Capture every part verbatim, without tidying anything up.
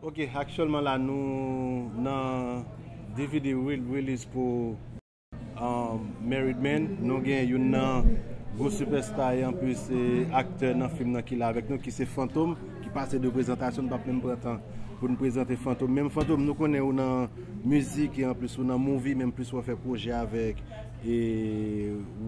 Ok, aktyèlman la nou nan D V D re- release pou um, Married Man. Nou gen youn nan gwo sipèsta e anplis e aktè nan fim nan ki la avèk nou, ki se Fantom, ki pase de prezantasyon, nou p ap menm pran tan pou nou prezante Fantom. Menm Fantom, nou konnen ou nan mizik e anplis ou nan movie, menm plis w ap fè pwojè avèk e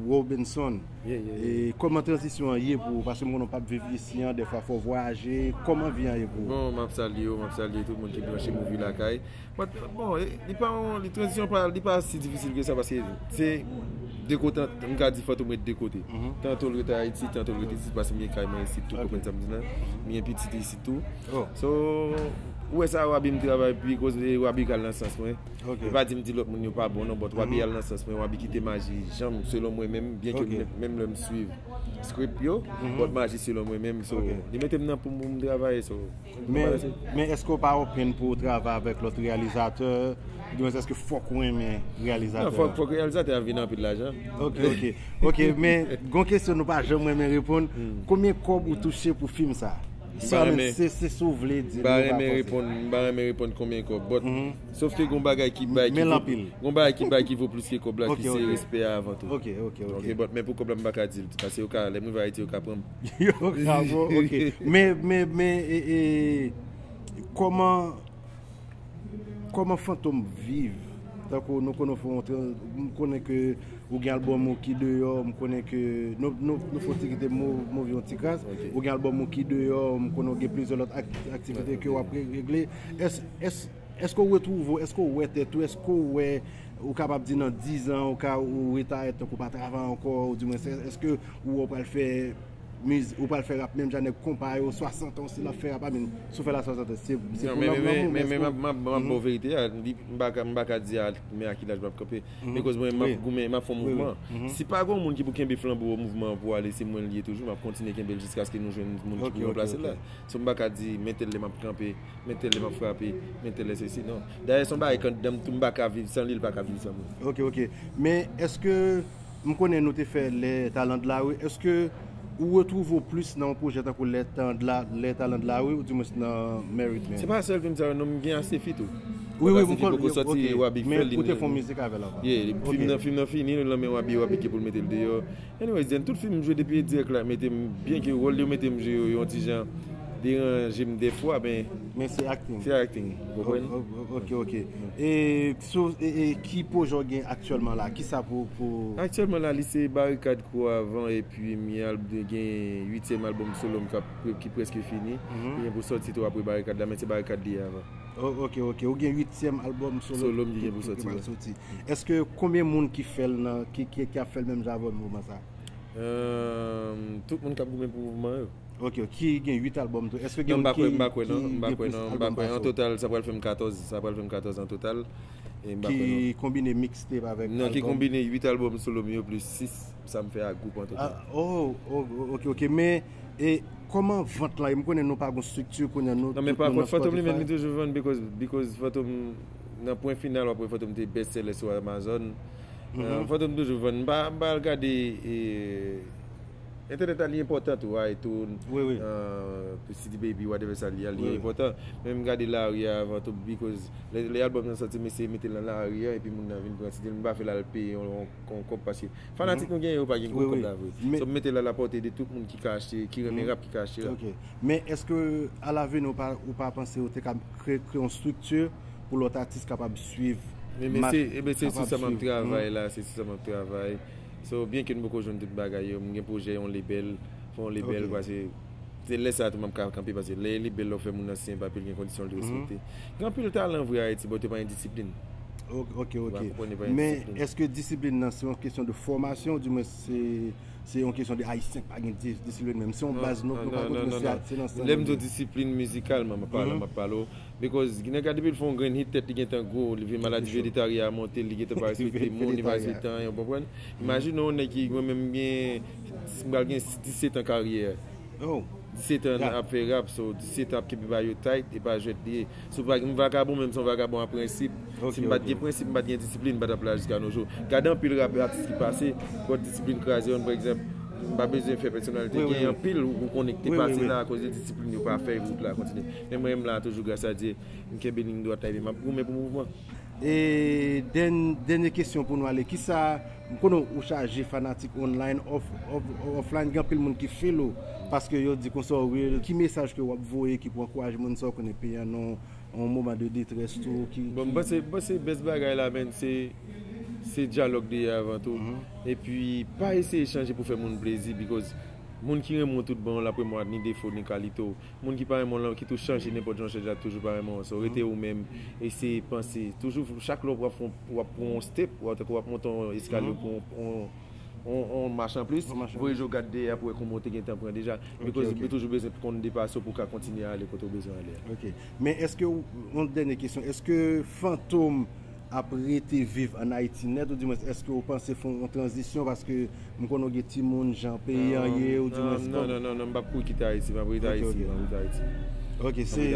Robinson. E kòman tranzisyon an ye pou ou? Paske m konnen w p ap viv isi an, dèfwa fò w vwayaje. Kòman vi an ye pou ou? Bon, m ap salye w, m ap salye tout moun ki branche Movie Lakay. But, bon, e- li pa yon, li tranzisyon pa, li pa si difisil ke sa, paske se de kote, m ka di Fantom ret de kote. Tanto l ret Ayiti, tanto l ret isi, paske m gen kay mwen isi tou, konprann sa m di la. M gen pitit isi tou. So, ou wè sa, Wabi m travay, pi koz e Wabi k al nan sans mwen. E pa di m di lòt moun yo pa bon non, but Wabi al nan sans mwen, Wabi kite maji jan m, selon mwen menm, byen ke m- menm lè m swiv script yo, but maji selon mwen menm, so, li mete m nan pou m pou m travay, so. Men, men èske w pa open pou w travay avèk lòt reyalizatè? Oudimwen èske fòk ou renmen reyalizatè? Non, fòk, fòk reyalizatè a vin anpil lajan. Ok, ok. Ok, men gon kesyon nou pa janm renmen reponn. Konbyen kòb ou touche pou fim sa? Sèlman, se, se si w vle di. M pa renmen reponn, m pa renmen reponn konbyen kòb, but sòf ke gon bagay ki bay ki vo, gon bagay ki bay ki vo plis ke kòb la, ki se respè a avan tou. Ok, ok, ok. Ok, but men pou kòb la m pa ka di l, paske yo ka, lè m rive Ayiti yo ka pran m. Yo ka pran, ok. Men, men, men, e, e, kòman, kòman Fantom viv? Tankou nou konnen w fè yon tran- m konnen ke ou gen albòm ou ki deyò, m konnen ke nou, nou, nou fè w ti kite mo- Movie yon ti kras, ou gen albòm ou ki deyò, m konnen w gen plizyè lòt ak- aktivite ke w ap re- regle. Èske, èske, èske w retwouve w, èske w wè tèt ou, èske w wè, ou kapab di nan diz an ou ka ou retire tankou w pa travay ankò, oudimwen èske ou wè w pral fè miz- ou pral fè rap menm jan nèg konpa yo, swasant an osi l ap fè rap, I mean, si w fè la swasant an, se, se pou lanm lanm ou, men èske w- m ap ba w verite a, m pa ka, m pa ka di a, men a ki laj m ap kanpe. Because mwen, m ap goumen, m ap fè yon mouvman. Si pa gen yon moun ki pou kenbe flanbo mouvman an pou ale, se mwen l ye toujou, m ap kontinye kenbe l jiskaske nou jwenn moun ki pou ranplase l la. So m pa ka di, men tèl lè m ap kanpe, men tèl lè m ap frape, men tèl lè sesi, non. Dayè, se yon bagay k anndan m tou, m pa ka viv san li, li pa ka viv san mwen. Ok, ok. Men èske, m konnen nou te fè Les Talents de la rue, èske ou retwouve w plis nan yon pwojè tankou Les Talents de la, Les Talents de la rue, oudimwen nan Married Man? Se pa sèl fim sa yo, non, m gen ase feat tou. Wi, wi, m konnen, ok. Wabi k fè l, men ou te fè yon mizik avè l avan. Yeah, fim nan, fim nan fini, l nan men Wabi, Wabi gen pou l mete l deyò. Anyways, then, tout fim m jwe depi dirèk la mete m, byen ke wòl yo mete m jwe yo, yon ti jan deranje m dèfwa, men. Men se acting. Se acting, ou konprann? O- o- Ok, ok. E, so, e, e ki pwojè w gen aktyèlman la? Kisa pou, pou Aktyèlman la, li se Barikad Crew avan, epi m al- gen uityèm albòm solo m k ap- ki prèske fini. Li gen pou sòti tou apre Barikad la, men se Barikad li ye avan. O- ok, ok. Ou gen uityèm albòm solo Solo m ki gen pou ki- ki sòti, pral wi. Sòti. Èske konbyen moun ki fè l nan, ki, ki, ki ap fè l menm jan avè w nan moman sa? Ehm, tout moun k ap goumen pou mouvman yo. Ok, ki gen uit albòm tou. Èske gen moun ki, ki gen plis albòm pase w? Non, m pa kwè, m pa kwè non, m pa kwè non, m pa kwè. An total, sa pral fè m katòz, sa pral fè m katòz an total. E m pa kwè non. Ki konbine mixtape avèk albòm? Non, ki konbine uit albòm solo m yo plis sis, sa m fè ak gwoup an total. Ah, oh, oh, oh, ok, ok. Men, e kòman vant lan ye? M konnen nou pa gon estrikti kounye a, nou tout nou nan Spotify. Non, men pa kont, Fantom li menm, li toujou vann because, because Fantom, nan pwen final, w ap wè Fantom te best seller sou Amazon. Mhm. Euh, Fantom toujou vann. M pa, m pa al gade, e, entènèt la li enpòtan tou, iTunes, wi, wi, euh, C D Baby, whatever sa li ye, li enpòtan. Wi, wi. Men m gade lari a avan tou, because lè, lè albòm nan sòti, m eseye mete l nan lari a, epi moun nan vin pran C D l, m pa fè l al peye yon, yon, yon kòb, paske fanatik nou genyen yo pa gen gwo kòb la vre. Wi, wi. Men so, m mete l alapòte de tout moun ki ka achte, ki renmen rap, ki ka achte rap. Ok. Men èske alavni ou pa, ou pa panse ou te ka kreye, kreye yon estrikti pou lòt atis kapab swiv, Ebyen, se, ebyen, se sou sa m ap travay la, se sou sa m ap travay. So, byen ke m poko jwenn tout bagay yo, m gen pwojè yon label, fè yon label, paske se lè sa a tou m ap ka kanpe, paske lè label la ou fè moun nan siyen papye, l gen kondisyon l respekte. Gen anpil talan vre Ayiti, but yo pa gen disiplin. Ok, ok, ok. Ou konprann, yo pa gen disiplin. Men èske disiplin nan se yon kesyon de fòmasyon, oudimwen se, se yon kesyon de Ayisyen ki pa gen di- disiplin menm? Se yon baz nou, nou pa kontinye, se, se nan san nou ye. Lè m di w disiplin mizikalman, m ap pale, m ap pale w. Because nèg la depi l fè yon grenn hit, tèt li gentan gwo, li vin maladi, vejetaryen a monte l, li gentan pa respekte moun, li pa respekte anyen, ou konprann? Imajine yon nèg ki, mwen menm m gen, m pral gen disèt an karyè. Disèt an ap fè rap, so disèt an ap kenbe bagay yo tight, e pa jwèt li ye. So, m vakabon, menm se yon vakabon a prensip. Si m pa t gen prensip, m pa t gen disiplin, m pa t ap la jiska no jou. Gade anpil rap atis ki pase, but disiplin kraze yo, pa egzanp, M pa bezwen fè pèsonalite. Gen anpil ou konnen ki te pase la akoz de disiplin yo pa fè wout la kontinye. Men mwen menm la toujou gras a Dye. M kenbe liy dwat la epi m ap goumen pou mouvman. E dènye kesyon pou nou ale. Kisa, m konnen ou chaje fanatik online, offline, gen anpil moun ki feel ou paske yo di konsa ou real. Ki mesaj ke w ap voye ki pou ankouraje moun sa w konnen peyi an nan yon moman de detrès tou ki. Bon, m panse, m panse best bagay la, men se, se dyalòg li ye avan tou. Epi, pa eseye chanje pou fè moun plezi, because moun ki renmen w tout bon, l ap renmen w ak ni defo, ni kalite w. Moun ki pa renmen w lan, kit ou chanje nenpòt jan w chanje, l ap toujou pa renmen w. So, rete ou menm, eseye panse. Toujou, chak lè w ap, w ap pran yon step, w ap, w ap monte yon eskalye pou yon, yon, yon mach anplis, voye je w gad dèyè pou wè kòman w te gentan pran deja. Because ou toujou bezwen konn depase w pou w ka kontinye ale kote w bezwen ale a. Ok. Men èske, yon dènye kesyon, èske Fantom ap rete viv ann Ayiti nèt, oudimwens èske ou panse fè yon tranzisyon paske m konnen w gen timoun, jan peyi an ye, oudimwens. Non, non, non, non, m p ap kouri kite Ayiti, m ap rete Ayiti, m ap rete Ayiti. Ok, se.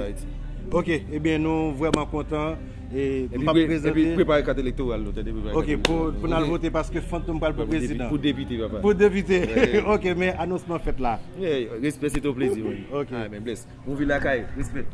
Ok, ebyen nou vrèman kontan. E m p ap prezante. Epi prepare kat elektoral nou, tande, prepare kat elektoral. Ok, pou n al vote paske Fantom pral pou prezidan. Pou depite, papa. Pou depite. Ok, men anonsman fèt la. Respè, se te yon plezi, wi. Ok. Amen, bless. Move lakay, respè.